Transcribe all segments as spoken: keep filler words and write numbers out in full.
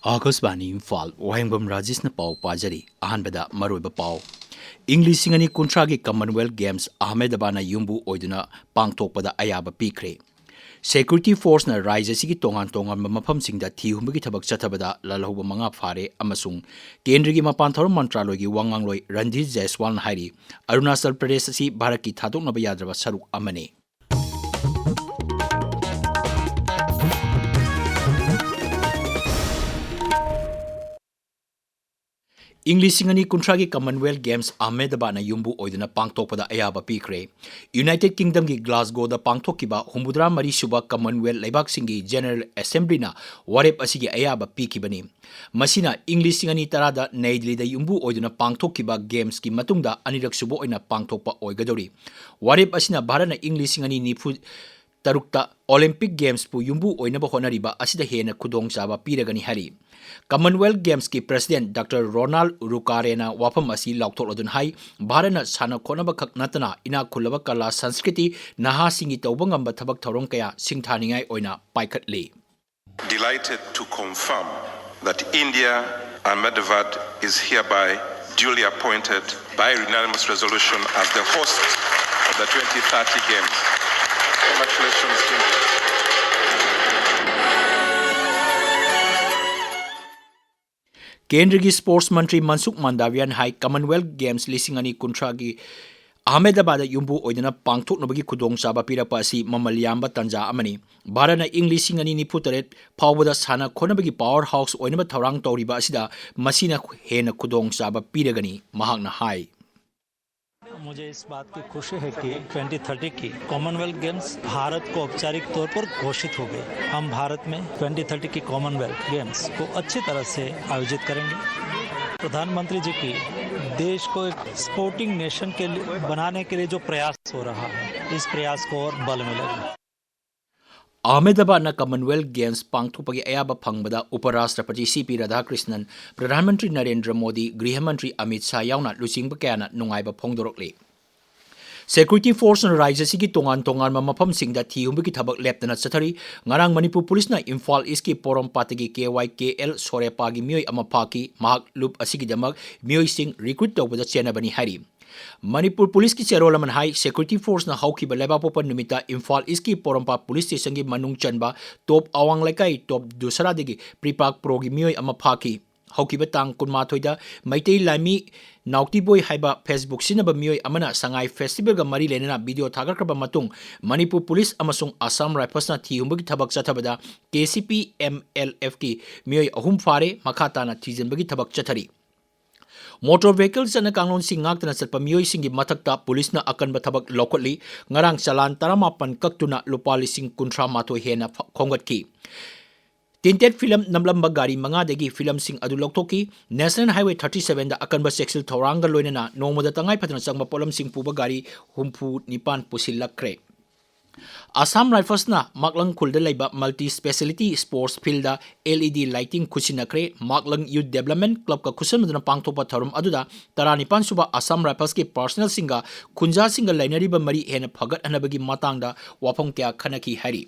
ꯑꯥꯀꯥꯁꯕꯥꯅꯤ ꯏꯝꯐꯥꯜ, ꯋꯥꯍꯦꯡꯕꯝ ꯔꯥꯖꯦꯁꯅ ꯄꯥꯎ ꯄꯥꯖꯔꯤ꯫ ꯑꯍꯥꯟꯕꯗ ꯃꯔꯨꯑꯣꯏꯕ ꯄꯥꯎ꯫ ꯏꯪ ꯂꯤꯁꯤꯡ ꯑꯅꯤ ꯀꯨꯟꯊ꯭ꯔꯥꯒꯤ Commonwealth Games ꯑꯍꯃꯦꯗꯕꯥꯗꯅ ꯌꯨꯝꯕꯨ ꯑꯣꯏꯗꯨꯅ ꯄꯥꯡꯊꯣꯛꯄꯗ ꯑꯌꯥꯕ ꯄꯤꯈ꯭ꯔꯦ꯫ Security Forceꯅ ꯔꯥꯖ꯭ꯌ ꯑꯁꯤꯒꯤ ꯇꯣꯉꯥꯟ ꯇꯣꯉꯥꯟꯕ ꯃꯐꯝꯁꯤꯡꯗ ꯊꯤ ꯍꯨꯝꯕꯒꯤ ꯊꯕꯛ ꯆꯠꯊꯕꯗ ꯂꯥꯜꯍꯧꯕ ꯃꯉꯥ ꯐꯥꯔꯦ ꯑꯃꯁꯨꯡ ꯀꯦꯟꯗ꯭ꯔꯒꯤ ꯃꯄꯥꯟ ꯊꯧꯔꯝ ꯃꯟꯇ꯭ꯔꯥꯂꯣꯏꯒꯤ ꯋꯥ ꯉꯥꯡꯂꯣꯏ ꯔꯟꯙꯤꯔ ꯖꯥꯏꯁ꯭ꯋꯥꯜꯅ ꯍꯥꯏꯔꯤ, ꯑꯔꯨꯅꯥꯆꯜ ꯄ꯭ꯔꯗꯦꯁ ꯑꯁꯤ ꯚꯥꯔꯠꯀꯤ ꯊꯥꯗꯣꯛꯅꯕ ꯌꯥꯗ꯭ꯔꯕ ꯁꯔꯨꯛ ꯑꯃꯅꯤ꯫ ꯏꯪ ꯂꯤꯁꯤꯡ ꯑꯅꯤ ꯀꯨꯟꯊ꯭ꯔꯥꯒꯤ Commonwealth Games ꯑꯍꯃꯦꯗꯕꯥꯗꯅ ꯌꯨꯝꯕꯨ ꯑꯣꯏꯗꯨꯅ ꯄꯥꯡꯊꯣꯛꯄꯗ ꯑꯌꯥꯕ ꯄꯤꯈ꯭ꯔꯦ꯫ United Kingdomꯒꯤ Glasgowꯗ ꯄꯥꯡꯊꯣꯛꯈꯤꯕ ꯍꯨꯝꯐꯨꯇꯔꯥ ꯃꯔꯤ ꯁꯨꯕ Commonwealth ꯂꯩꯕꯥꯛꯁꯤꯡꯒꯤ General Assemblyꯅ ꯋꯥꯔꯦꯞ ꯑꯁꯤꯒꯤ ꯑꯌꯥꯕ ꯄꯤꯈꯤꯕꯅꯤ꯫ ꯃꯁꯤꯅ ꯏꯪ ꯂꯤꯁꯤꯡ ꯑꯅꯤ ꯇꯔꯥꯗ ꯅꯩ ꯗꯤꯜꯂꯤꯗ ꯌꯨꯝꯕꯨ ꯑꯣꯏꯗꯨꯅ ꯄꯥꯡꯊꯣꯛꯈꯤꯕ Gamesꯀꯤ ꯃꯇꯨꯡꯗ ꯑꯅꯤꯔꯛ ꯁꯨꯕ ꯑꯣꯏꯅ ꯄꯥꯡꯊꯣꯛꯄ ꯑꯣꯏꯒꯗꯧꯔꯤ꯫ ꯋꯥꯔꯦꯞ ꯑꯁꯤꯅ ꯚꯥꯔꯠꯅ ꯏꯪ ꯂꯤꯁꯤꯡ ꯑꯅꯤ ꯅꯤꯐꯨ ꯇꯔꯨꯛꯇ Olympic Gamesꯄꯨ ꯌꯨꯝꯕꯨ ꯑꯣꯏꯅꯕ ꯍꯣꯠꯅꯔꯤꯕ ꯑꯁꯤꯗ ꯍꯦꯟꯅ ꯈꯨꯗꯣꯡꯆꯥꯕ ꯄꯤꯔꯒꯅꯤ ꯍꯥꯏꯔꯤ꯫ Commonwealth Gamesꯀꯤ President Doctor Ronald Rukarena ꯋꯥꯐꯝ ꯑꯁꯤ ꯂꯥꯎꯊꯣꯛꯂꯗꯨꯅ ꯍꯥꯏ, ꯚꯥꯔꯠꯅ ꯁꯥꯟꯅ ꯈꯣꯠꯅꯕ ꯈꯛ ꯅꯠꯇꯅ ꯏꯅꯥꯛ ꯈꯨꯜꯂꯕ ꯀꯂꯥ ꯁꯪꯁꯀ꯭ꯔꯤꯇꯤ, ꯅꯍꯥꯁꯤꯡꯒꯤ ꯇꯧꯕ ꯉꯝꯕ ꯊꯕꯛ ꯊꯧꯔꯝ ꯀꯌꯥ ꯁꯤꯡꯊꯥꯅꯤꯡꯉꯥꯏ ꯑꯣꯏꯅ ꯄꯥꯏꯈꯠꯂꯤ꯫ Delighted to confirm that India, Ahmedabad, is hereby duly appointed by unanimous resolution as the host of the twenty thirty Games. Congratulations, India. ꯀꯦꯟꯗ꯭ꯔꯒꯤ Sports ꯃꯟꯇ꯭ꯔꯤ ꯃꯟꯁꯨꯈ ꯃꯥꯟꯗꯥꯚꯤꯌꯥꯅ ꯍꯥꯏ, Commonwealth Games ꯂꯤꯁꯤꯡ ꯑꯅꯤ ꯀꯨꯟꯊ꯭ꯔꯥꯒꯤ ꯑꯍꯃꯦꯗꯕꯥꯗ ꯌꯨꯝꯕꯨ ꯑꯣꯏꯗꯨꯅ ꯄꯥꯡꯊꯣꯛꯅꯕꯒꯤ ꯈꯨꯗꯣꯡꯆꯥꯕ ꯄꯤꯔꯛꯄ ꯑꯁꯤ ꯃꯃꯜ ꯌꯥꯝꯕ ꯇꯥꯟꯖꯥ ꯑꯃꯅꯤ꯫ ꯚꯥꯔꯠꯅ ꯏꯪ ꯂꯤꯁꯤꯡ ꯑꯅꯤ ꯅꯤꯐꯨ ꯇꯔꯦꯠ ꯐꯥꯎꯕꯗ ꯁꯥꯟꯅ ꯈꯣꯠꯅꯕꯒꯤ power house ꯑꯣꯏꯅꯕ ꯊꯧꯔꯥꯡ ꯇꯧꯔꯤꯕ ꯑꯁꯤꯗ ꯃꯁꯤꯅ ꯍꯦꯟꯅ ꯈꯨꯗꯣꯡꯆꯥꯕ ꯄꯤꯔꯒꯅꯤ, ꯃꯍꯥꯛꯅ ꯍꯥꯏ꯫ मुझे इस बात की खुशी है कि ट्वेंटी थर्टी की कॉमनवेल्थ गेम्स भारत को औपचारिक तौर पर घोषित हो गई। हम भारत में ट्वेंटी थर्टी की कॉमनवेल्थ गेम्स को अच्छी तरह से आयोजित करेंगे। प्रधानमंत्री जी की देश को एक स्पोर्टिंग नेशन के लिए, बनाने के लिए जो प्रयास हो रहा है, इस प्रयास को और बल मिलेगा। ꯑꯍꯃꯦꯗꯕꯥꯗꯅ Commonwealth Games ꯄꯥꯡꯊꯣꯛꯄꯒꯤ ꯑꯌꯥꯕ ꯐꯪꯕꯗ ꯎꯄ ꯔꯥꯁꯇ꯭ꯔꯄꯇꯤ ꯁꯤ ꯄꯤ ꯔꯥꯙꯥꯀ꯭ꯔꯤꯁꯅꯟ, ꯄ꯭ꯔꯙꯥꯟ ꯃꯟꯇ꯭ꯔꯤ ꯅꯔꯦꯟꯗ꯭ꯔ ꯃꯣꯗꯤ, ꯒ꯭ꯔꯤꯍ ꯃꯟꯇ꯭ꯔꯤ ꯑꯃꯤꯠ ꯁꯥꯍ ꯌꯥꯎꯅ ꯂꯨꯆꯤꯡꯕ ꯀꯌꯥꯅ ꯅꯨꯡꯉꯥꯏꯕ ꯐꯣꯡꯗꯣꯔꯛꯂꯤ꯫ Security Forceꯅ ꯔꯥꯏꯖ꯭ꯌ ꯑꯁꯤꯒꯤ ꯇꯣꯉꯥꯟ ꯇꯣꯉꯥꯟꯕ ꯃꯐꯝꯁꯤꯡꯗ ꯊꯤ ꯍꯨꯝꯕꯒꯤ ꯊꯕꯛ ꯂꯦꯞꯇꯅ ꯆꯠꯊꯔꯤ꯫ ꯉꯔꯥꯡ ꯃꯅꯤꯄꯨꯔ ꯄꯨꯂꯤꯁꯅ ꯏꯝꯐꯥꯜ ꯏꯁꯀꯤ ꯄꯣꯔꯣꯝꯄꯥꯠꯇꯒꯤ ꯀꯦ ꯋꯥꯏ ꯀꯦ ꯑꯦꯜ ꯁꯣꯔꯦꯄꯥꯒꯤ ꯃꯤꯑꯣꯏ ꯑꯃ ꯐꯥꯈꯤ꯫ ꯃꯍꯥꯛ ꯂꯨꯞ ꯑꯁꯤꯒꯤꯗꯃꯛ ꯃꯤꯑꯣꯏꯁꯤꯡ recruit ꯇꯧꯕꯗ ꯆꯦꯟꯅꯕꯅꯤ ꯍꯥꯏꯔꯤ꯫ ꯃꯅꯤꯄꯨꯔ ꯄꯨꯂꯤꯁꯀꯤ ꯆꯦꯔꯣꯜ ꯑꯃꯅ ꯍꯥꯏ, Security Forceꯅ ꯍꯧꯈꯤꯕ ꯂꯩꯕꯥꯛꯄꯣꯛꯄ ꯅꯨꯃꯤꯠꯇ ꯏꯝꯐꯥꯜ ꯏꯁꯀꯤ ꯄꯣꯔꯣꯝꯄꯥꯠ ꯄꯨꯂꯤꯁ ꯁ꯭ꯇꯦꯁꯟꯒꯤ ꯃꯅꯨꯡ ꯆꯟꯕ ꯇꯣꯞ ꯑꯋꯥꯡ ꯂꯩꯀꯥꯏ, ꯇꯣꯞ ꯗꯨꯁꯔꯥꯗꯒꯤ ꯄ꯭ꯔꯤꯄꯥꯛ ꯄ꯭ꯔꯣꯒꯤ ꯃꯤꯑꯣꯏ ꯑꯃ ꯐꯥꯈꯤ꯫ ꯍꯧꯈꯤꯕ ꯇꯥꯡ ꯀꯨꯟꯃꯥꯊꯣꯏꯗ ꯃꯩꯇꯩ ꯂꯥꯏꯃꯤ ꯅꯥꯎꯇꯤꯕꯣꯏ ꯍꯥꯏꯕ Facebook ꯁꯤꯖꯤꯟꯅꯕ ꯃꯤꯑꯣꯏ ꯑꯃꯅ ꯁꯉꯥꯏ ꯐꯦꯁꯇꯤꯚꯦꯜꯒ ꯃꯔꯤ ꯂꯩꯅꯅ video ꯊꯥꯒꯠꯈ꯭ꯔꯕ ꯃꯇꯨꯡ, ꯃꯅꯤꯄꯨꯔ ꯄꯨꯂꯤꯁ ꯑꯃꯁꯨꯡ ꯑꯁꯥꯝ ꯔꯥꯏꯐꯜꯁꯅ ꯊꯤ ꯍꯨꯝꯕꯒꯤ ꯊꯕꯛ ꯆꯠꯊꯕꯗ K C P M L ꯑꯦꯐꯀꯤ ꯃꯤꯑꯣꯏ ꯑꯍꯨꯝ ꯐꯥꯔꯦ꯫ ꯃꯈꯥ ꯇꯥꯅ ꯊꯤꯖꯤꯟꯕꯒꯤ ꯊꯕꯛ ꯆꯠꯊꯔꯤ꯫ Motor vehicle ꯆꯠꯅ ꯀꯥꯡꯂꯣꯟꯁꯤꯡ ꯉꯥꯛꯇꯅ ꯆꯠꯄ ꯃꯤꯑꯣꯏꯁꯤꯡꯒꯤ ꯃꯊꯛꯇ ꯄꯨꯂꯤꯁꯅ ꯑꯀꯟꯕ ꯊꯕꯛ ꯂꯧꯈꯠꯂꯤ꯫ ꯉꯔꯥꯡ ꯆꯂꯥꯟ ꯇꯔꯥꯃꯥꯄꯟ ꯀꯛꯇꯨꯅ ꯂꯨꯄꯥ ꯂꯤꯁꯤꯡ ꯀꯨꯟꯊ꯭ꯔꯥ ꯃꯥꯊꯣꯏ ꯍꯦꯟꯅ ꯐ-, ꯈꯣꯝꯒꯠꯈꯤ꯫ Tinted film ꯅꯝꯂꯝꯕ ꯒꯥꯔꯤ ꯃꯉꯥꯗꯒꯤ filmꯁꯤꯡ ꯑꯗꯨ ꯂꯧꯊꯣꯛꯈꯤ꯫ National Highway thirty sevenꯗ ꯑꯀꯟꯕ ꯆꯦꯛꯁꯤꯜ ꯊꯧꯔꯥꯡꯒ ꯂꯣꯏꯅꯅ ꯅꯣꯡꯃꯗ ꯇꯉꯥꯏ ꯐꯗꯅ ꯆꯪꯕ ꯄꯣꯠꯂꯝꯁꯤꯡ ꯄꯨꯕ ꯒꯥꯔꯤ ꯍꯨꯝꯐꯨ ꯅꯤꯄꯥꯟ ꯄꯨꯁꯤꯜꯂꯛꯈ꯭ꯔꯦ꯫ ꯑꯁꯥꯝ ꯔꯥꯏꯐꯜꯁꯅ ꯃꯥꯛꯂꯪ ꯈꯨꯜꯗ ꯂꯩꯕ multi speciality sports fieldꯗ L E D lighting ꯈꯨꯠꯁꯤꯟꯅꯈ꯭ꯔꯦ꯫ ꯃꯥꯛꯂꯪ Youth Development Clubꯀ ꯈꯨꯠꯁꯝꯅꯗꯨꯅ ꯄꯥꯡꯊꯣꯛꯄ ꯊꯧꯔꯝ ꯑꯗꯨꯗ ꯇꯔꯥꯅꯤꯄꯥꯟ ꯁꯨꯕ ꯑꯁꯥꯝ ꯔꯥꯏꯐꯜꯁꯀꯤ personnelꯁꯤꯡꯒ ꯈꯨꯟꯖꯥꯁꯤꯡꯒ ꯂꯩꯅꯔꯤꯕ ꯃꯔꯤ ꯍꯦꯟꯅ ꯐꯒꯠꯍꯟꯅꯕꯒꯤ ꯃꯇꯥꯡꯗ ꯋꯥꯐꯝ ꯀꯌꯥ ꯈꯟꯅꯈꯤ ꯍꯥꯏꯔꯤ꯫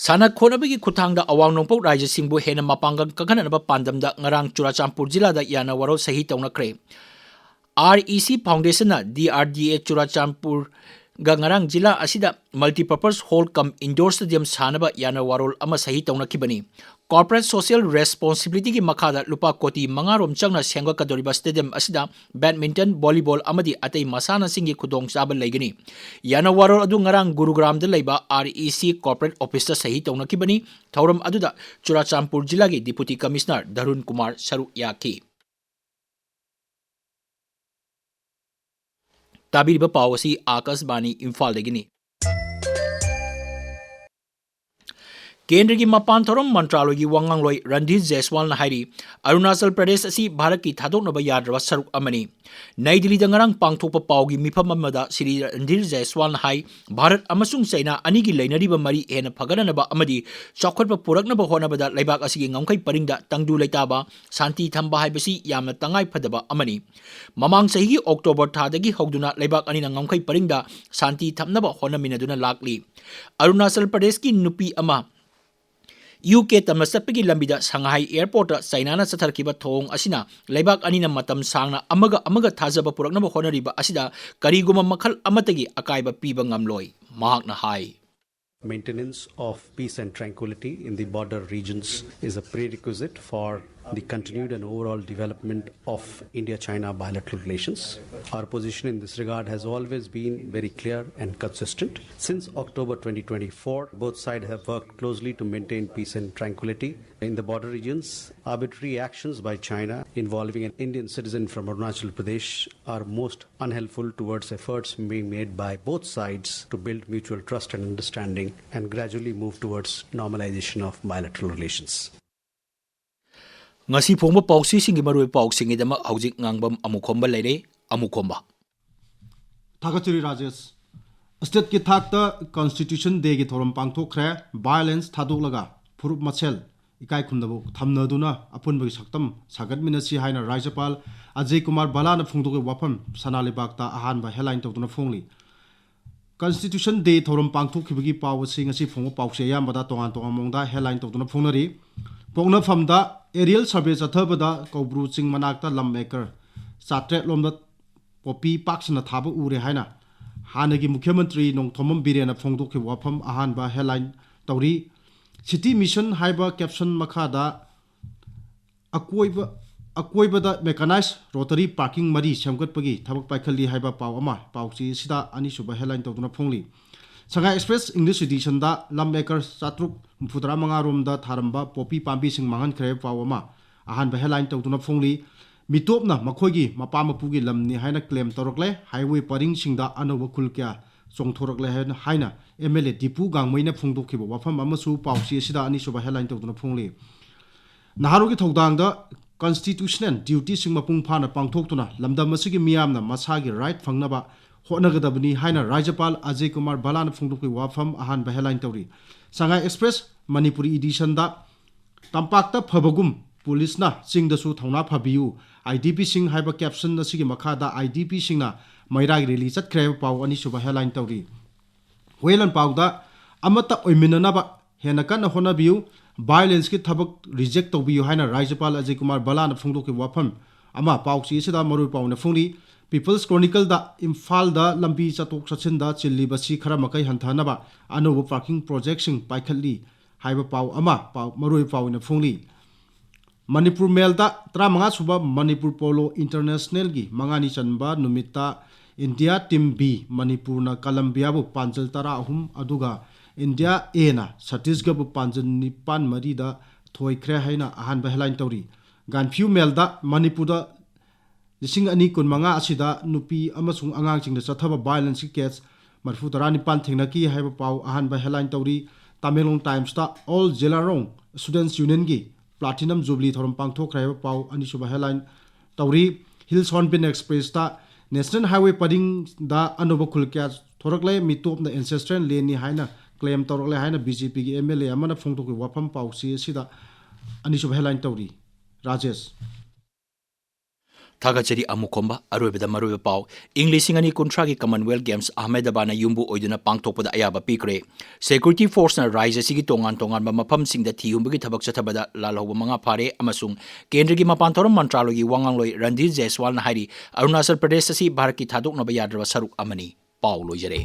ꯁꯥꯟꯅ ꯈꯣꯠꯅꯕꯒꯤ ꯈꯨꯠꯊꯥꯡꯗ ꯑꯋꯥꯡ ꯅꯣꯡꯄꯣꯛ ꯔꯥꯏꯖ꯭ꯌꯁꯤꯡꯕꯨ ꯍꯦꯟꯅ ꯃꯄꯥꯡꯒꯜ ꯀꯟꯈꯠꯅꯅꯕ ꯄꯥꯟꯗꯝꯗ ꯉꯔꯥꯡ ꯆꯨꯔꯥꯆꯥꯟꯄꯨꯔ ꯖꯤꯂꯥꯗ ꯌꯥꯅ ꯋꯥꯔꯣꯜ ꯁꯍꯤ ꯇꯧꯅꯈ꯭ꯔꯦ꯫ R E C Foundationꯅ D R D A ꯆꯨꯔꯥꯆꯥꯟꯄꯨꯔꯒ ꯉꯔꯥꯡ ꯖꯤꯂꯥ ꯑꯁꯤꯗ multipurpose hall cum indoor stadium ꯁꯥꯅꯕ ꯌꯥꯅ ꯋꯥꯔꯣꯜ ꯑꯃ ꯁꯍꯤ ꯇꯧꯅꯈꯤꯕꯅꯤ꯫ Corporate social responsibilityꯒꯤ ꯃꯈꯥꯗ ꯂꯨꯄꯥ ꯀꯣꯇꯤ ꯃꯉꯥ ꯔꯣꯝ ꯆꯪꯅ ꯁꯦꯝꯒꯠꯀꯗꯧꯔꯤꯕ stadium ꯑꯁꯤꯗ badminton, volleyball ꯑꯃꯗꯤ ꯑꯇꯩ ꯃꯁꯥꯟꯅꯁꯤꯡꯒꯤ ꯈꯨꯗꯣꯡꯆꯥꯕ ꯂꯩꯒꯅꯤ꯫ ꯌꯥꯅ ꯋꯥꯔꯣꯜ ꯑꯗꯨ ꯉꯔꯥꯡ ꯒꯨꯔꯨꯒ꯭ꯔꯥꯝꯗ ꯂꯩꯕ R E C corporate officeꯇ ꯁꯍꯤ ꯇꯧꯅꯈꯤꯕꯅꯤ꯫ ꯊꯧꯔꯝ ꯑꯗꯨꯗ ꯆꯨꯔꯥꯆꯥꯟꯄꯨꯔ ꯖꯤꯂꯥꯒꯤ Deputy Commissioner ꯙꯔꯨꯟ ꯀꯨꯃꯥꯔ ꯁꯔꯨꯛ ꯌꯥꯈꯤ꯫ ꯇꯥꯕꯤꯔꯤꯕ ꯄꯥꯎ ꯑꯁꯤ ꯑꯥꯀꯥꯁꯕꯥꯅꯤ ꯏꯝꯐꯥꯜꯗꯒꯤꯅꯤ꯫ ꯀꯦꯟꯗ꯭ꯔꯒꯤ ꯃꯄꯥꯟ ꯊꯧꯔꯝ ꯃꯟꯇ꯭ꯔꯥꯂꯣꯏꯒꯤ ꯋꯥ ꯉꯥꯡꯂꯣꯏ ꯔꯟꯙꯤꯔ ꯖꯩꯁꯋꯥꯜꯅ ꯍꯥꯏꯔꯤ, ꯑꯔꯨꯅꯥꯆꯜ ꯄ꯭ꯔꯗꯦꯁ ꯑꯁꯤ ꯚꯥꯔꯠꯀꯤ ꯊꯥꯗꯣꯛꯅꯕ ꯌꯥꯗ꯭ꯔꯕ ꯁꯔꯨꯛ ꯑꯃꯅꯤ꯫ ꯅꯩ ꯗꯤꯜꯂꯤꯗ ꯉꯔꯥꯡ ꯄꯥꯡꯊꯣꯛꯄ ꯄꯥꯎꯒꯤ ꯃꯤꯐꯝ ꯑꯃꯗ ꯁ꯭ꯔꯤ ꯔꯟꯙꯤꯔ ꯖꯩꯁꯋꯥꯜꯅ ꯍꯥꯏ, ꯚꯥꯔꯠ ꯑꯃꯁꯨꯡ ꯆꯩꯅꯥ ꯑꯅꯤꯒꯤ ꯂꯩꯅꯔꯤꯕ ꯃꯔꯤ ꯍꯦꯟꯅ ꯐꯒꯠꯅꯅꯕ ꯑꯃꯗꯤ ꯆꯥꯎꯈꯠꯄ ꯄꯨꯔꯛꯅꯕ ꯍꯣꯠꯅꯕꯗ ꯂꯩꯕꯥꯛ ꯑꯁꯤꯒꯤ ꯉꯝꯈꯩ ꯄꯔꯤꯡꯗ ꯇꯪꯗꯨ ꯂꯩꯇꯥꯕ, ꯁꯥꯟꯇꯤ ꯊꯝꯕ ꯍꯥꯏꯕꯁꯤ ꯌꯥꯝꯅ ꯇꯉꯥꯏ ꯐꯗꯕ ꯑꯃꯅꯤ꯫ ꯃꯃꯥꯡ ꯆꯍꯤꯒꯤ ꯑꯣꯛꯇꯣꯕꯔ ꯊꯥꯗꯒꯤ ꯍꯧꯗꯨꯅ ꯂꯩꯕꯥꯛ ꯑꯅꯤꯅ ꯉꯝꯈꯩ ꯄꯔꯤꯡꯗ ꯁꯥꯟꯇꯤ ꯊꯝꯅꯕ ꯍꯣꯠꯅꯃꯤꯟꯅꯗꯨꯅ ꯂꯥꯛꯂꯤ꯫ ꯑꯔꯨꯅꯥꯆꯜ ꯄ꯭ꯔꯗꯦꯁꯀꯤ ꯅꯨꯄꯤ ꯑꯃ ꯌꯨ ꯀꯦ ꯇꯝꯅ ꯆꯠꯄꯒꯤ ꯂꯝꯕꯤꯗ ꯁꯪꯍꯥꯏ ꯑꯦꯌꯔꯄꯣꯔꯠꯇ ꯆꯩꯅꯥꯅ ꯆꯠꯊꯔꯛꯈꯤꯕ ꯊꯧꯑꯣꯡ ꯑꯁꯤꯅ ꯂꯩꯕꯥꯛ ꯑꯅꯤꯅ ꯃꯇꯝ ꯁꯥꯡꯅ ꯑꯃꯒ ꯑꯃꯒ ꯊꯥꯖꯕ ꯄꯨꯔꯛꯅꯕ ꯍꯣꯠꯅꯔꯤꯕ ꯑꯁꯤꯗ ꯀꯔꯤꯒꯨꯝꯕ ꯃꯈꯜ ꯑꯃꯠꯇꯒꯤ ꯑꯀꯥꯏꯕ ꯄꯤꯕ ꯉꯝꯂꯣꯏ, ꯃꯍꯥꯛꯅ ꯍꯥꯏ꯫ Maintenance of peace and tranquility in the border regions is a prerequisite for the continued and overall development of India-China bilateral relations. Our position in this regard has always been very clear and consistent. Since October twenty twenty-four, both sides have worked closely to maintain peace and tranquility in the border regions. Arbitrary actions by China involving an Indian citizen from Arunachal Pradesh are most unhelpful towards efforts being made by both sides to build mutual trust and understanding and gradually move towards normalization of bilateral relations. ꯉꯁꯤ ꯐꯣꯡꯕ ꯄꯥꯎꯆꯦꯁꯤꯡꯒꯤ ꯃꯔꯨꯑꯣꯏꯕ ꯄꯥꯎꯁꯤꯡꯒꯤꯗꯃꯛ ꯍꯧꯖꯤꯛ ꯉꯥꯡꯕꯝ ꯑꯃꯨꯈꯣꯝꯕ ꯂꯩꯔꯦ꯫ ꯑꯃꯨꯈꯣꯝꯕ꯫ ꯊꯥꯒꯠꯆꯔꯤ ꯔꯥꯖꯦꯁ꯫ ꯁ꯭ꯇꯦꯠꯀꯤ ꯊꯥꯛꯇ constitution ꯗꯦꯒꯤ ꯊꯧꯔꯝ ꯄꯥꯡꯊꯣꯛꯈ꯭ꯔꯦ꯫ ꯚꯥꯏꯑꯣꯂꯦꯟꯁ ꯊꯥꯗꯣꯛꯂꯒ ꯐꯨꯔꯨꯞ ꯃꯁꯦꯜ ꯏꯀꯥꯏ ꯈꯨꯝꯅꯕ ꯊꯝꯅꯗꯨꯅ ꯑꯄꯨꯟꯕꯒꯤ ꯁꯛꯇꯝ ꯁꯥꯒꯠꯃꯤꯟꯅꯁꯤ ꯍꯥꯏꯅ ꯔꯥꯖ꯭ꯌꯄꯥꯜ ꯑꯖꯌ ꯀꯨꯃꯥꯔ ꯚꯜꯂꯥꯅ ꯐꯣꯡꯗꯣꯛꯈꯤꯕ ꯋꯥꯐꯝ ꯁꯅꯥ ꯂꯩꯕꯥꯛꯇ ꯑꯍꯥꯟꯕ ꯍꯦꯗꯂꯥꯏꯟ ꯇꯧꯗꯨꯅ ꯐꯣꯡꯂꯤ꯫ ꯀꯟꯁꯇꯤꯇ꯭ꯌꯨꯁꯟ ꯗꯦ ꯊꯧꯔꯝ ꯄꯥꯡꯊꯣꯛꯈꯤꯕꯒꯤ ꯄꯥꯎ ꯑꯁꯤ ꯉꯁꯤ ꯐꯣꯡꯕ ꯄꯥꯎꯆꯦ ꯑꯌꯥꯝꯕꯗ ꯇꯣꯉꯥꯟ ꯇꯣꯉꯥꯟꯕ ꯃꯑꯣꯡꯗ ꯍꯦꯗꯂꯥꯏꯟ ꯇꯧꯗꯨꯅ ꯐꯣꯡꯅꯔꯤ꯫ ꯄꯣꯛꯅꯐꯝꯗ ꯑꯦꯔꯤꯌꯦꯜ ꯁꯔꯚꯦ ꯆꯠꯊꯕꯗ ꯀꯧꯕ꯭ꯔꯨ ꯆꯤꯡ ꯃꯅꯥꯛꯇ ꯂꯝ ꯑꯦꯀꯔ ꯆꯥꯇ꯭ꯔꯦꯠ ꯂꯣꯝꯗ ꯄꯣꯄꯤ ꯄꯥꯛ ꯁꯟꯅ ꯊꯥꯕ ꯎꯔꯦ ꯍꯥꯏꯅ ꯍꯥꯟꯅꯒꯤ ꯃꯨꯈ꯭ꯌ ꯃꯟꯇ꯭ꯔꯤ ꯅꯣꯡꯊꯣꯝꯕꯝ ꯕꯤꯔꯦꯟꯅ ꯐꯣꯡꯗꯣꯛꯈꯤꯕ ꯋꯥꯐꯝ ꯑꯍꯥꯟꯕ ꯍꯦꯗꯂꯥꯏꯟ ꯇꯧꯔꯤ꯫ ꯁꯤꯇꯤ ꯃꯤꯁꯟ ꯍꯥꯏꯕ ꯀꯦꯞꯁꯟ ꯃꯈꯥꯗ ꯑꯀꯣꯏꯕ, ꯑꯀꯣꯏꯕꯗ ꯃꯦꯀꯥꯅꯥꯏꯖ ꯔꯣꯇꯔꯤ ꯄꯥꯔꯀꯤꯡ ꯃꯔꯤ ꯁꯦꯝꯒꯠꯄꯒꯤ ꯊꯕꯛ ꯄꯥꯏꯈꯠꯂꯤ ꯍꯥꯏꯕ ꯄꯥꯎ ꯑꯃ ꯄꯥꯎꯆꯦ ꯑꯁꯤꯗ ꯑꯅꯤꯁꯨꯕ ꯍꯦꯗꯂꯥꯏꯟ ꯇꯧꯗꯨꯅ ꯐꯣꯡꯂꯤ꯫ ꯁꯉꯥꯏ ꯑꯦꯛꯁꯄ꯭ꯔꯦꯁ ꯏꯪꯂꯤꯁ ꯏꯗꯤꯁꯟꯗ ꯂꯝ ꯑꯦꯀꯔ ꯆꯥꯇ꯭ꯔꯨꯛ ꯍꯨꯝꯐꯨꯇꯔꯥ ꯃꯉꯥ ꯔꯣꯝꯗ ꯊꯥꯔꯝꯕ ꯄꯣꯄꯤ ꯄꯥꯝꯕꯤꯁꯤꯡ ꯃꯥꯡꯍꯟꯈ꯭ꯔꯦ ꯍꯥꯏꯕ ꯄꯥꯎ ꯑꯃ ꯑꯍꯥꯟꯕ ꯍꯦꯗꯂꯥꯏꯟ ꯇꯧꯗꯨꯅ ꯐꯣꯡꯂꯤ꯫ ꯃꯤꯇꯣꯞꯅ ꯃꯈꯣꯏꯒꯤ ꯃꯄꯥ ꯃꯄꯨꯒꯤ ꯂꯝꯅꯤ ꯍꯥꯏꯅ ꯀ꯭ꯂꯦꯝ ꯇꯧꯔꯛꯂꯦ꯫ ꯍꯥꯏꯋꯦ ꯄꯔꯤꯡꯁꯤꯡꯗ ꯑꯅꯧꯕ ꯈꯨꯜ ꯀꯌꯥ ꯆꯣꯡꯊꯣꯔꯛꯂꯦ ꯍꯥꯏꯅ, ꯍꯥꯏꯅ ꯑꯦꯝ ꯑꯦꯜ ꯑꯦ ꯗꯤꯄꯨ ꯒꯥꯡꯃꯩꯅ ꯐꯣꯡꯗꯣꯛꯈꯤꯕ ꯋꯥꯐꯝ ꯑꯃꯁꯨ ꯄꯥꯎꯆꯦ ꯑꯁꯤꯗ ꯑꯅꯤꯁꯨꯕ headline ꯇꯧꯗꯨꯅ ꯐꯣꯡꯂꯤ꯫ ꯅꯍꯥꯔꯣꯜꯒꯤ ꯊꯧꯗꯥꯡꯗ constitutional dutyꯁꯤꯡ ꯃꯄꯨꯡ ꯐꯥꯅ ꯄꯥꯡꯊꯣꯛꯇꯨꯅ ꯂꯝꯗꯝ ꯑꯁꯤꯒꯤ ꯃꯤꯌꯥꯝꯅ ꯃꯁꯥꯒꯤ right ꯐꯪꯅꯕ ꯍꯣꯠꯅꯒꯗꯕꯅꯤ ꯍꯥꯏꯅ ꯔꯥꯖ꯭ꯌꯄꯥꯜ ꯑꯖꯌ ꯀꯨꯃꯥꯔ ꯚꯜꯂꯥꯅ ꯐꯣꯡꯗꯣꯛꯈꯤꯕ ꯋꯥꯐꯝ ꯑꯍꯥꯟꯕ headline ꯇꯧꯔꯤ꯫ ꯁꯉꯥꯏ ꯑꯦꯛꯁꯄ꯭ꯔꯦꯁ ꯃꯅꯤꯄꯨꯔꯤ editionꯗ "ꯇꯝꯄꯥꯛꯇ ꯐꯕꯒꯨꯝ ꯄꯨꯂꯤꯁꯅ ꯆꯤꯡꯗꯁꯨ ꯊꯧꯅꯥ ꯐꯕꯤꯌꯨ, ꯑꯥꯏ ꯗꯤ ꯄꯤꯁꯤꯡ" ꯍꯥꯏꯕ caption ꯑꯁꯤꯒꯤ ꯃꯈꯥꯗ ꯑꯥꯏ ꯗꯤ ꯄꯤꯁꯤꯡꯅ ꯃꯩꯔꯥꯒꯤ rally ꯆꯠꯈ꯭ꯔꯦ ꯍꯥꯏꯕ ꯄꯥꯎ ꯑꯅꯤꯁꯨꯕ headline ꯇꯧꯔꯤ꯫ ꯍꯨꯌꯦꯟ ꯂꯥꯟꯄꯥꯎꯗ "ꯑꯃꯠꯇ ꯑꯣꯏꯃꯤꯟꯅꯅꯕ ꯍꯦꯟꯅ ꯀꯟꯅ ꯍꯣꯠꯅꯕꯤꯌꯨ, violenceꯀꯤ ꯊꯕꯛ reject ꯇꯧꯕꯤꯌꯨ" ꯍꯥꯏꯅ ꯔꯥꯖ꯭ꯌꯄꯥꯜ ꯑꯖꯌ ꯀꯨꯃꯥꯔ ꯚꯜꯂꯥꯅ ꯐꯣꯡꯗꯣꯛꯈꯤꯕ ꯋꯥꯐꯝ ꯑꯃ ꯄꯥꯎꯆꯦ ꯑꯁꯤꯗ ꯃꯔꯨꯑꯣꯏ ꯄꯥꯎ ꯑꯣꯏꯅ ꯐꯣꯡꯂꯤ꯫ People's Chronicleꯗ "ꯏꯝꯐꯥꯜꯗ ꯂꯝꯕꯤ ꯆꯠꯊꯣꯛ ꯆꯠꯁꯤꯟꯗ ꯆꯤꯜꯂꯤꯕꯁꯤ ꯈꯔ ꯃꯈꯩ ꯍꯟꯊꯍꯟꯅꯕ ꯑꯅꯧꯕ parking projectꯁꯤꯡ ꯄꯥꯏꯈꯠꯂꯤ" ꯍꯥꯏꯕ ꯄꯥꯎ ꯑꯃ ꯄꯥꯎ, ꯃꯔꯨꯑꯣꯏ ꯄꯥꯎ ꯑꯣꯏꯅ ꯐꯣꯡꯂꯤ꯫ ꯃꯅꯤꯄꯨꯔ ꯃꯦꯜꯗ ꯇꯔꯥꯃꯉꯥ ꯁꯨꯕ ꯃꯅꯤꯄꯨꯔ ꯄꯣꯂꯣ ꯏꯟꯇꯔꯅꯦꯁꯅꯦꯜꯒꯤ ꯃꯉꯥꯅꯤ ꯆꯟꯕ ꯅꯨꯃꯤꯠꯇ ꯏꯟꯗꯤꯌꯥ ꯇꯤꯝ ꯕꯤ ꯃꯅꯤꯄꯨꯔꯅ ꯀꯂꯝꯕꯤꯌꯥꯕꯨ ꯄꯥꯟꯖꯜ ꯇꯔꯥ ꯑꯍꯨꯝ ꯑꯗꯨꯒ ꯏꯟꯗꯤꯌꯥ ꯑꯦꯅ ꯁꯠꯇꯤꯁꯒꯔꯕꯨ ꯄꯥꯟꯖꯜ ꯅꯤꯄꯥꯟ ꯃꯔꯤꯗ ꯊꯣꯏꯈ꯭ꯔꯦ ꯍꯥꯏꯅ ꯑꯍꯥꯟꯕ headline ꯇꯧꯔꯤ꯫ ꯒꯥꯟꯐ꯭ꯌꯨ ꯃꯦꯜꯗ ꯃꯅꯤꯄꯨꯔꯗ ꯂꯤꯁꯤꯡ ꯑꯅꯤ ꯀꯨꯟꯃꯉꯥ ꯑꯁꯤꯗ ꯅꯨꯄꯤ ꯑꯃꯁꯨꯡ ꯑꯉꯥꯡꯁꯤꯡꯗ ꯆꯠꯊꯕ violenceꯀꯤ case ꯃꯔꯤꯐꯨ ꯇꯔꯥꯅꯤꯄꯥꯟ ꯊꯦꯡꯅꯈꯤ ꯍꯥꯏꯕ ꯄꯥꯎ ꯑꯍꯥꯟꯕ headline ꯇꯧꯔꯤ꯫ ꯇꯃꯦꯡꯂꯣꯡ ꯇꯥꯏꯝꯁꯇ "ꯑꯣꯜ ꯖꯦꯂꯥꯔꯣꯡ ꯁ꯭ꯇꯨꯗꯦꯟꯠꯁ ꯌꯨꯅꯤꯌꯟꯒꯤ ꯄ꯭ꯂꯥꯇꯤꯅꯝ ꯖꯨꯕꯤꯂꯤ ꯊꯧꯔꯝ ꯄꯥꯡꯊꯣꯛꯈ꯭ꯔꯦ ꯍꯥꯏꯕ ꯄꯥꯎ ꯑꯅꯤꯁꯨꯕ headline ꯇꯧꯔꯤ꯫ ꯍꯤꯜꯁ ꯍꯣꯔꯟꯕꯤꯜ ꯑꯦꯛꯁꯄ꯭ꯔꯦꯁꯇ "ꯅꯦꯁꯅꯦꯜ ꯍꯥꯏꯋꯦ ꯄꯔꯤꯡꯗ ꯑꯅꯧꯕ ꯈꯨꯜ ꯀꯌꯥ ꯊꯣꯔꯛꯂꯦ, ꯃꯤꯇꯣꯞꯅ ancestral landꯅꯤ ꯍꯥꯏꯅ claim ꯇꯧꯔꯛꯂꯦ" ꯍꯥꯏꯅ ꯕꯤ ꯖꯦ ꯄꯤꯒꯤ ꯑꯦꯝ ꯑꯦꯜ ꯑꯦ ꯑꯃꯅ ꯐꯣꯡꯗꯣꯛꯈꯤꯕ ꯋꯥꯐꯝ ꯄꯥꯎꯆꯦ ꯑꯁꯤꯗ ꯑꯅꯤꯁꯨꯕ headline ꯇꯧꯔꯤ꯫ ꯔꯥꯖꯦꯁ꯫ ꯊꯥꯒꯠꯆꯔꯤ ꯑꯃꯨꯛ ꯈꯣꯝꯕ꯫ ꯑꯔꯣꯏꯕꯗ ꯃꯔꯨꯑꯣꯏꯕ ꯄꯥꯎ꯫ ꯏꯪ ꯂꯤꯁꯤꯡ ꯑꯅꯤ ꯀꯨꯟꯊ꯭ꯔꯥꯒꯤ Commonwealth Games ꯑꯍꯃꯦꯗꯕꯥꯗꯅ ꯌꯨꯝꯕꯨ ꯑꯣꯏꯗꯨꯅ ꯄꯥꯡꯊꯣꯛꯄꯗ ꯑꯌꯥꯕ ꯄꯤꯈ꯭ꯔꯦ꯫ Security forceꯅ ꯔꯥꯖ꯭ꯌ ꯑꯁꯤꯒꯤ ꯇꯣꯉꯥꯟ ꯇꯣꯉꯥꯟꯕ ꯃꯐꯝꯁꯤꯡꯗ ꯊꯤꯍꯨꯝꯕꯒꯤ ꯊꯕꯛ ꯆꯠꯊꯕꯗ ꯂꯥꯜꯍꯧꯕ ꯃꯉꯥ ꯐꯥꯔꯦ ꯑꯃꯁꯨꯡ ꯀꯦꯟꯗ꯭ꯔꯒꯤ ꯃꯄꯥꯟ ꯊꯧꯔꯝ ꯃꯟꯇ꯭ꯔꯥꯂꯣꯏꯒꯤ ꯋꯥ ꯉꯥꯡꯂꯣꯏ ꯔꯟꯙꯤꯔ ꯖꯩꯁꯋꯥꯜꯅ ꯍꯥꯏꯔꯤ, ꯑꯔꯨꯅꯥꯆꯜ ꯄ꯭ꯔꯗꯦꯁ ꯑꯁꯤ ꯚꯥꯔꯠꯀꯤ ꯊꯥꯗꯣꯛꯅꯕ ꯌꯥꯗ꯭ꯔꯕ ꯁꯔꯨꯛ ꯑꯃꯅꯤ꯫ ꯄꯥꯎ ꯂꯣꯏꯖꯔꯦ꯫